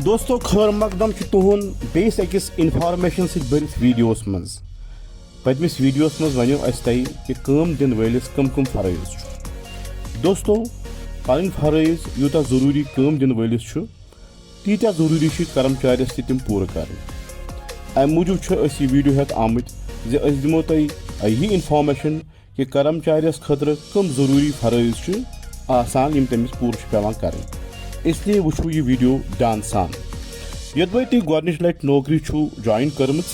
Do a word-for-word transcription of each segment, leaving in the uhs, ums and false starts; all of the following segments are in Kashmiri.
دوستو، خٲر مقدم چھُ تُہُنٛد بیٚیِس أکِس information سۭتۍ بٔرِتھ ویٖڈیوَس منٛز۔ پٔتمِس ویٖڈیوَس منٛز وَنیو اَسہِ تۄہہِ کہِ کٲم دِنہٕ وٲلِس کٕم کٕم فرٲیض چھُ۔ دوستو، پَنٕنۍ فرٲیض یوٗتاہ ضروٗری کٲم دِنہٕ وٲلِس چھُ، تیٖتیٛاہ ضروٗری چھِ کرمچارِیَس تہِ تِم پوٗرٕ کرٕنۍ۔ اَمہِ موٗجوٗب چھِ أسۍ یہِ ویٖڈیو ہٮ۪تھ آمٕتۍ زِ أسۍ دِمو تۄہہِ یہِ information کہِ کرمچارِیَس خٲطرٕ کٕم ضروٗری فرٲیض چھِ آسان، یِم تٔمِس پوٗرٕ چھِ پٮ۪وان کرٕنۍ۔ اس لیے وٕچھِو یہِ ویٖڈیو دیان سان۔ یوٚدوَے تُہۍ گۄڈٕنِچ لَٹہِ نوکری چھُو join کٔرمٕژ،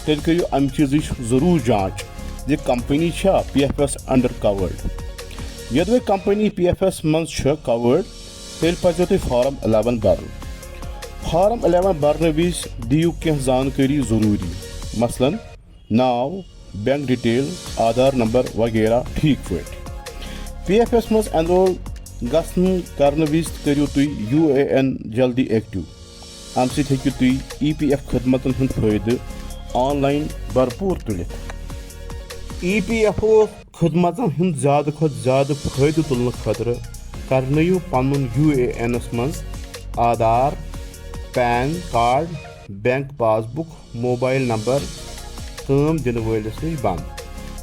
تیٚلہِ کٔرِو اَمہِ چیٖزٕچ ضروٗر جانچ زِ company چھا P F S under covered۔ یوٚدوَے company P F S منٛز چھِ covered، تیٚلہِ پَزیو تۄہہِ form eleven بَرُن۔ Form eleven بَرنہٕ وِزِ دِیِو کینٛہہ زانکٲری ضروٗری، مثلاً ناو، bank detail، آدھار نمبر وغیرہ ٹھیٖک پٲٹھۍ۔ P F S منٛز enroll گژھنہٕ کرنہٕ وِزِ کٔرِو تُہۍ U A N جلدی active۔ اَمہِ سۭتۍ ہیٚکِو تُہۍ E P F خدمتن ہُنٛد فٲیدٕ online بھرپوٗر تُلِتھ۔ E P F O خدمتن ہُنٛد زیادٕ کھۄتہٕ زیادٕ فٲیدٕ تُلنہٕ خٲطرٕ کرنٲیِو پنُن U A N منٛز Aadhaar, pan card، bank passbook، mobile number کٲم دِنہٕ وٲلِس نِش بنٛد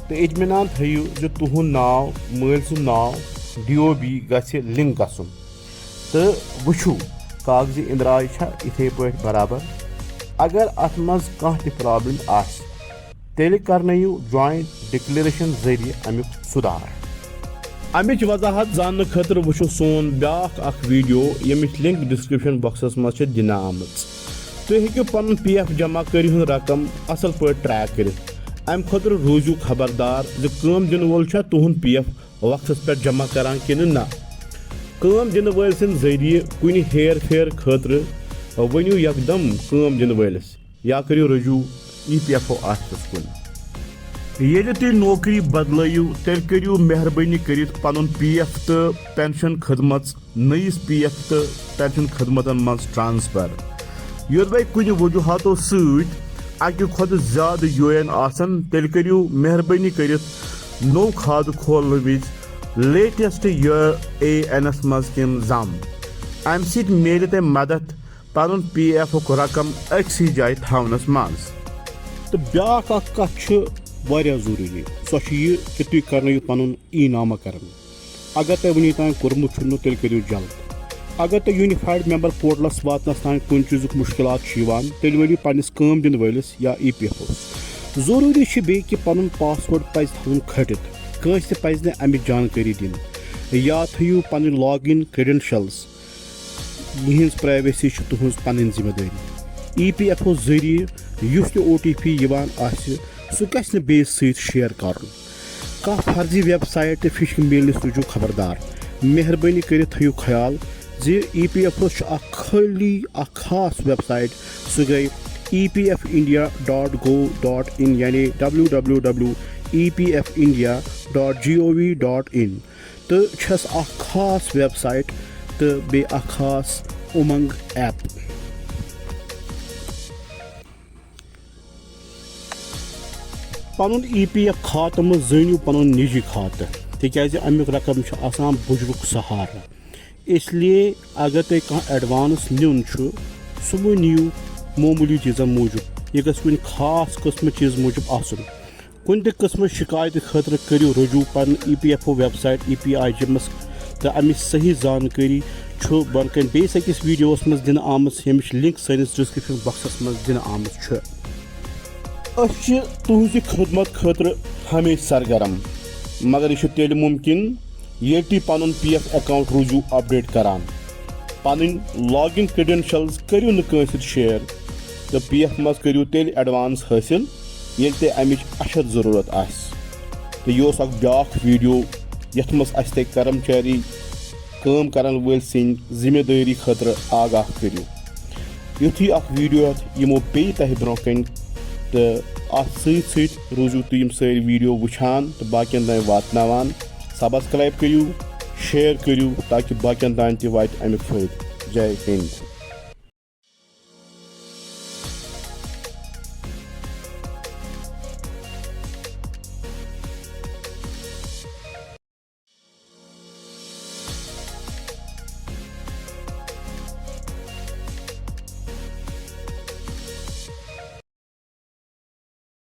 تہٕ اطمینان تھٲیِو زِ تُہُنٛد ناو، مٲلۍ سُنٛد ناو، D O B گژھِ link گژھُن تہٕ وٕچھِو کاغذی اندراج چھا یِتھے پٲٹھۍ برابر۔ اگر اتھ منٛز کانٛہہ تہِ problem آسہِ، تیٚلہِ کرنٲیِو joint declaration ذٔریعہٕ امیُک سُدھار۔ امِچ وضاحت زاننہٕ خٲطرٕ وٕچھِو سون بیٛاکھ اکھ ویٖڈیو، ییٚمِچ link description boxس منٛز چھِ دِنہٕ آمٕژ۔ تُہۍ ہیٚکِو پنُن P F جمع کٔرِتھ ہُنٛد رقم اصل پٲٹھۍ track کٔرِتھ۔ امہِ خٲطرٕ روٗزِو خبردار زِ کٲم دِنہٕ وول چھا تُہُنٛد P F وقتس پٮ۪ٹھ جمع کران کِنہٕ نہ۔ کٲم دِنہٕ وٲلۍ سٕنٛدِ ذٔریعہٕ کُنہِ ہیر پھیر خٲطرٕ ؤنِو یکدم کٲم دِنہٕ وٲلِس یا کٔرِو رجوع E P F O officeس کُن۔ ییٚلہِ تُہۍ نوکری بدلٲیِو، تیٚلہِ کٔرِو مہربٲنی کٔرِتھ پنُن P F تہٕ pension خدمت نٔیِس P F تہٕ pension خدمتن منٛز transfer۔ یوٚدوَے کُنہِ وجوہاتو سۭتۍ اَکہِ کھۄتہٕ زیادٕ U A N آسن، تیٚلہِ کٔرِو مہربٲنی کٔرِتھ نوٚو کھاتہٕ کھولنہٕ وِزِ latest U A N منٛز تِم ضم۔ اَمہِ سۭتۍ میلہِ تۄہہِ مدد پنُن P F ُک رقم أکسٕے جایہِ تھاونس منٛز۔ تہٕ بیٛاکھ اکھ کتھ چھِ واریاہ ضروٗری، سۄ چھِ یہِ کہِ تُہۍ کرنٲیِو پنُن E نامہ کرن۔ اگر تۄہہِ وُنیُک تام کوٚرمُت چھُنہٕ، تیٚلہِ کٔرِو جلد۔ اگر تۄہہِ Unified Member Portalس واتنس تام کُنہِ چیٖزُک مُشکِلات چھُ یِوان، تیٚلہِ ؤنِو پننِس کٲم دِنہٕ وٲلِس یا E P F Oس۔ ضروٗری چھُ بیٚیہِ کہِ پنُن password پزِ تھاوُن کھٔٹِتھ، کٲنٛسہِ تہِ پزِ نہٕ امِچ جانکٲری دِنۍ۔ یاد تھٲیِو پنٕنۍ login credentials۔ یِہٕنٛز privacy چھِ تُہٕنٛز پنٕنۍ ذمہٕ دٲری۔ E P F O ذٔریعہٕ یُس تہِ O T P یِوان آسہِ، سُہ گژھِ نہٕ بیٚیِس سۭتۍ share کرُن۔ کانٛہہ فرضی website تہٕ phishing mailنِش روٗزِو خبردار۔ مہربٲنی کٔرِتھ تھٲیِو خیال زِ E P F Oس چھُ اکھ خٲلی اکھ خاص website، سُہ گٔے E P F India dot gov dot in، یعنی W W W E P F India dot gov dot in۔ تہٕ چھَس اکھ خاص website تہٕ بیٚیہِ اکھ خاص اُمنٛگ app۔ پنُن E P F کھاتہٕ مہٕ زٲنِو پنُن نجی کھاتہٕ، تِکیازِ امیُک رقم چھُ آسان بُجرُک سہارٕ۔ اس لیے اگر تۄہہِ کانٛہہ advance نیُن چھُ، سُہ مہٕ نِیِو معموٗلی چیٖزن موٗجوٗب، یہِ گژھِ کُنہِ خاص قٕسمہٕ چیٖزٕ موٗجوٗب آسُن۔ کُنہِ تہِ قٕسمٕچ شِکایتہِ خٲطرٕ کٔرِو رجوع پنُن E P F O website E P I Gems، تہٕ اَمِچ صحیح زانکٲری چھُ بۄنہٕ کَنہِ بیٚیِس أکِس ویٖڈیووَس منٛز دِنہٕ آمٕژ، ییٚمِچ link سٲنِس description boxس منٛز دِنہٕ آمٕژ چھِ۔ أسۍ چھِ تُہٕنٛزِ خدمت خٲطرٕ ہمیشہِ سرگرم، مگر یہِ چھُ تیٚلہِ مُمکِن ییٚلہِ تُہۍ پنُن P F account روٗزِو update کران۔ پنٕنۍ login credentials کٔرِو نہٕ کٲنٛسہِ سۭتۍ share تہٕ P F منٛز کٔرِو تیٚلہِ advance حٲصِل ییٚلہِ تۄہہِ امِچ اچھد ضروٗرت آسہِ۔ تہٕ یہِ اوس اکھ بیٛاکھ ویٖڈیو یتھ منٛز اسہِ تۄہہِ کرمچاری کٲم کرن وٲلۍ سٕنٛدۍ ذمہٕ دٲری خٲطرٕ آگاہ کٔرِو۔ یُتھُے اکھ ویٖڈیو ہٮ۪تھ یِمو بیٚیہِ تۄہہِ برٛونٛہہ کنہِ، تہٕ اتھ سۭتۍ سۭتۍ روٗزِو تُہۍ یِم سٲری ویٖڈیو وٕچھان تہٕ باقین تام واتناوان۔ Subscribe کٔرِو، share کٔرِو تاکہِ باقین تام تہِ واتہِ امیُک فٲیدٕ۔ جے ہِنٛد۔